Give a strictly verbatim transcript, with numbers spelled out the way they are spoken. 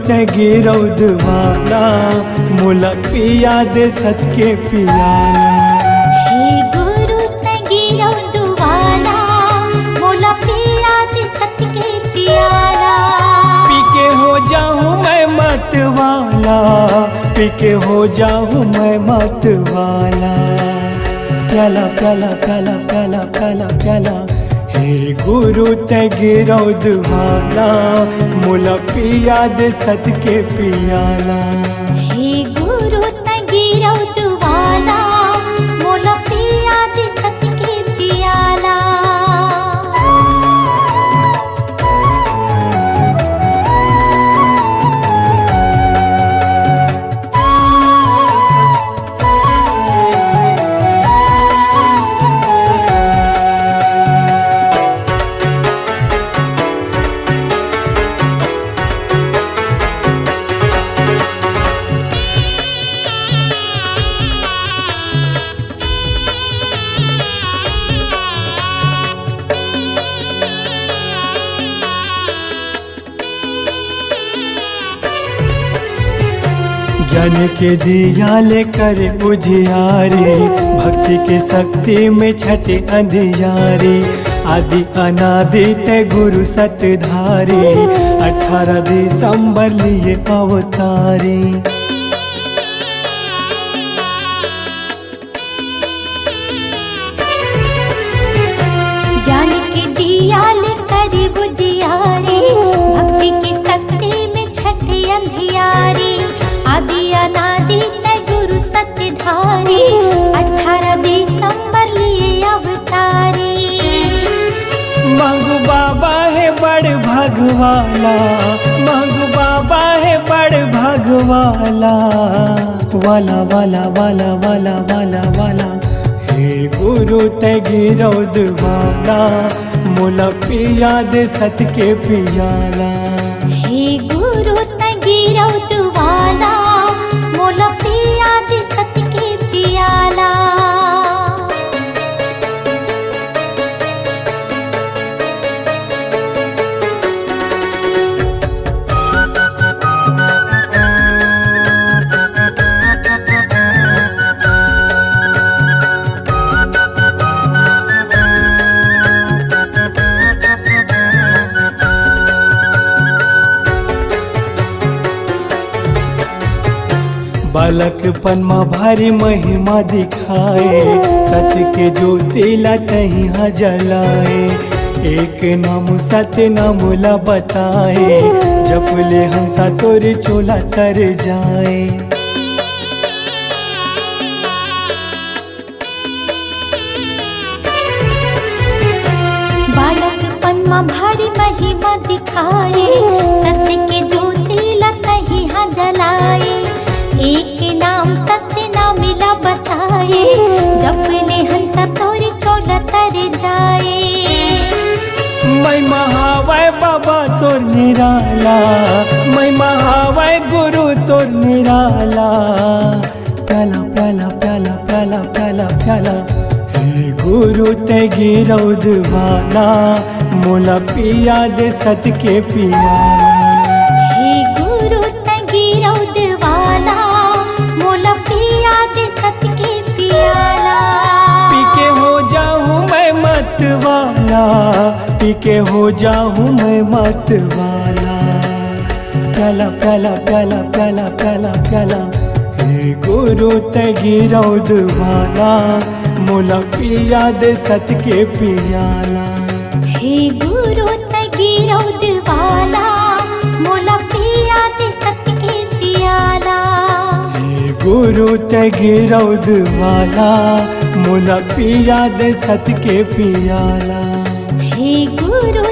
तैं गिरौद वाला, मोला पिया दे सत के पियाला। हे गुरु तैं गिरौद वाला, मोला पिया दे सत के पियाला। पी के हो जाहूँ मैं मत वाला, पी के हो जाहूँ मैं मत वाला। प्याला, प्याला, प्याला, प्याला, प्याला, प्याला। हे गुरु तैं गिरौद वाला, मोला पिया दे सत के पियाला। हे गुरु तैं गिरौद वाला, मोला पिया दे सत के पियाला। ज्ञान के दिया ले करे उजियारी, भक्ति के शक्ति में छटे अंधियारी। आदि अनादि तैं गुरु सतधारी, अठारह दिसंबर लिए अवतारी। ज्ञान के दिया ले करे उजियारी, भक्ति के शक्ति में छटे अंधियारी। आदि अनादि तैं गुरु सतधारी, अठारह दिसंबर लिए अवतारी। मांगू बाबा हे बड़ भगवाला, मांगू बाबा हे बड़ भगवाला। वाला, वाला, वाला, वाला, वाला, वाला। हे गुरु तैं गिरौद वाला, मोला पिया दे सत के पियाला। हे गुरु तैं गिरौद वाला, मोला पिया दे सत के पियाला। बालकपन म भारी महिमा दिखाए, सत्य के ज्योति ला तहीं ह जलाए। एक नाम सत्य नाम ला बताए, जप ले हंसा तोर चोला तर जाए। बालकपन म भारी महिमा दिखाए, सत्य के ज्योति ला तहीं ह जलाए। एक नाम सत्य नाम ला बताए, जप ले हंसा तोर चोला तर जाए। महिमा हावय बाबा तोर निराला, महिमा हावय गुरु तोर निराला। प्याला, प्याला, प्याला, प्याला, प्याला, प्याला। हे गुरु तैं गिरौद वाला, मोला पिया दे सत के पियाला। हे गुरु तैं गिरौद वाला, मोला पिया दे सत के पियाला। पी के हो जाहूँ मैं मत वाला, पी के हो जाहूँ मैं मत वाला। प्याला, प्याला, प्याला, प्याला, प्याला, प्याला। हे गुरु तैं गिरौद वाला, मोला पिया दे सत के पियाला। हे गुरु तैं गिरौद वाला, मोला पिया दे सत के पियाला। हे गुरु तैं गिरौद वाला, मोला पिया दे सत के पियाला। हे गुरु